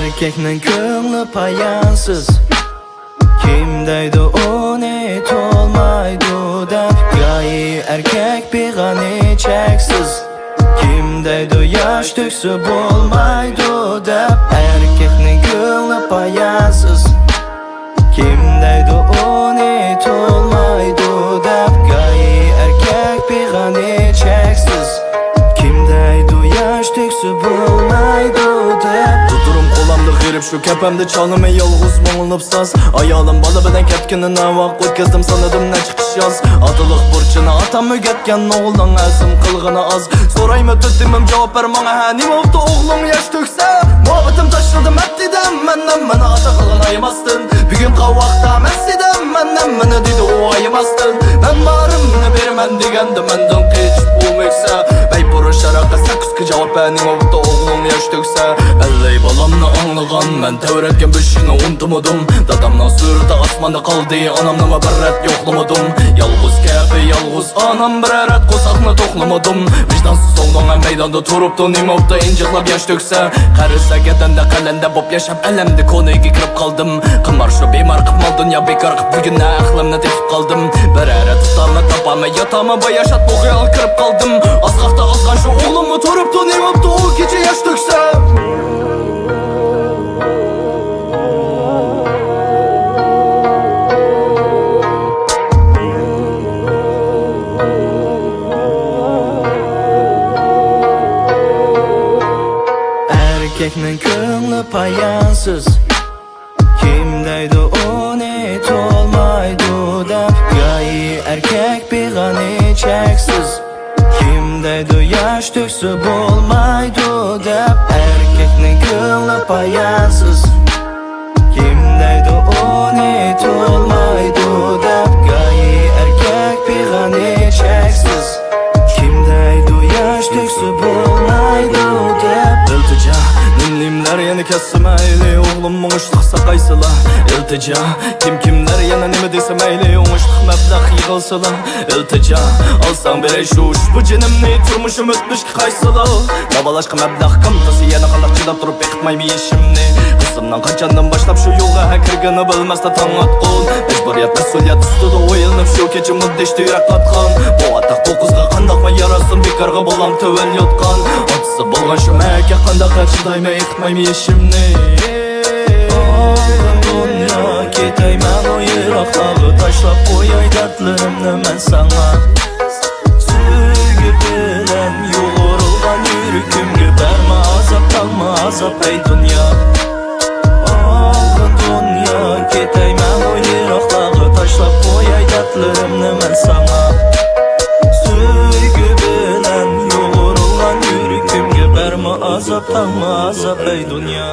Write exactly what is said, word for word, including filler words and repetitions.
ئەركەكنىڭ كۆڭلى پايانسىز، كىم دەيدۇ ئۇنى تولمايدۇ دەپ. گاھى ئەركەك پىغانى چەكسىز، كىم دەيدۇ ياش تۆكسە بولمايدۇ دەپ. ئەركەكنىڭ كۆڭلى پايانسىز، كىم دەيدۇ ئۇنى تولمايدۇ دەپ. گاھى ئەركەك پىغانى چەكسىز، كىم دەيدۇ ياش تۆكسە بولمايدۇ دەپ. دۇدۇرۇم قولامدا غېرىب، شۇ كەپەمدە چالىمەن يالغۇز مۇڭلۇپ ساز. ئايالىم بالا بىلەن كەتكىنى نەۋاق ئۆتكەزدىم، سانىدىم نەچچە قىش ياز. ئاتىلىق بۇرچىنى ئاتام ئۆگەتكەن، ئوغلۇڭ ئەزىم قىلغىنى ئاز. سورايمەن تۆت تېمىم، جاۋاب بەر ماڭا، ھە، نېمە بوپتۇ ئوغلۇڭ ياش تۆكسە؟ مۇھەببىتىم تاشلىدىم ئەتتىدەم، مەن ھەممىنى ئاتا قىلغىن ئايىماستىن. بۈگۈن قاۋاقتا مەس ئىدىم، مەن ھەممىنى دېدى ئۇ ئايىماستىن. مەن بارىمنى بېرىمەن دېگەندە مەندىن قېچىپ ئۇ مۆكسە. مەي پۇرۇش شاراققا سەككىز كۈن جاۋاب بەر، نېمە بوپتۇ ئوغلۇڭ ياش تۆكسە؟ ئەللەي بالامنى ئاڭلىغان، مەن تەۋرەتكەن بېشىنى ئۇنتۇمىدىم. دادامنىڭ سۈرىتى ئاسماندا قالدى، ئانامنىمۇ بىر رەت يوقلىمىدىم. يالغۇز كەپى يالغۇز ئانام، بىرەر رەت قورساقنى توقلىمىدىم. ۋىجدانسىز سوڭدۇڭ ھەم مەيداندا تۇرۇپتۇ، نېمە بوپتۇ ئىنجىقلاپ ياش تۆكسە؟ قەرزدە، كەتەندە، قەلەندە بوپ ياشاپ، ئەلەمدە كونىگە كىرىپ قالدىم. قىمار شۇ بىمار قىپ مال دۇنيا، بىكار قىپ بۈگۈن ئەقلىمنى تېپىپ قالدىم. بىرەر رەت ئۇتامەن، تاپامەن، ياتامەن، باياشات بۇ خىيال كىرىپ قالدىم. ئاسقاقتا ئازغان شۇ ئوغلۇممۇ تۇرۇپتۇ، نېمە بوپتۇ ئۇ كېچە ياش تۆكسە؟ ئەركەكنىڭ كۆڭلى پايانسىز، كىم دەيدۇ ئۇنى تولمايدۇ دەپ. گاھى ئەركەك پىغانى چەكسىز، كىم دەيدۇ ياش تۆكسە بولمايدۇ دەپ. ئەركەكنىڭ كۆڭلى پايانسىز، كىم دەيدۇ ئۇنى تولمايدۇ دەپ. گاھى ئەركەك پىغانى چەكسىز، كىم دەيدۇ ياش تۆكسە بولمايدۇ دەپ. ئىلتىجا، نېمە نېمىلەر يەنە كەتسە مەيلى، ئوغلۇم مۇڭۇشلۇق ساقايسىلا. ئىلتىجا، كىم كىملەر يەنە نېمە دېسە مەيلى، ئوڭۇشلۇق مەبلەغ يىغىلسىلا. ئىلتىجا، ئالساڭ بېرەي شۇ ئۇشبۇ جېنىمنى، تۇرمۇشۇم ئۆتمۈشكە قايسىلا. داۋالاشقا مەبلەغ كامتىسى، يەنە قانداق چىداپ تۇرۇپ بېقىتمايمەن يېشىمنى. قىزىمنىڭ قاچاندىن باشلاپ شۇ يولغا ھە كىرگىنى بىلمەستە تاڭ ئاتقان. مەجبۇرىيەت، مەسئۇلىيەت ئۈستىدە ئويلىنىپ شۇ كېچە مۇددىشتى يۈرەك قاتقان. بۇ ئاتاق بۇ قىزغا قانداقمۇ ياراسۇن، بىكارغا بالام تۆۋەن يوتقان. ئاتىسى بولغان شۇ مەكە قانداق چىدايمەن، ئېقىتمايمەن يېشىمنى. ئالغىن دۇنيا، كېتەيمەن ئۇ يىراقلارغا، تاشلاپ قوياي دەردلىرىمنى مەن ساڭا. سۆيگۈ بىلەن يۇغۇرۇلغان يۈرىكىمگە بەرمە ئازاب، تاڭما ئازاب، ئەي دۇنيا. ئالغىن دۇنيا، كېتەيمەن ئۇ يىراقلارغا، تاشلاپ قوياي دەردلىرىمنى مەن ساڭا. سۆيگۈ بىلەن يۇغۇرۇلغان يۈرىكىمگە بەرمە ئازاب، تاڭما ئازاب، ئەي دۇنيا.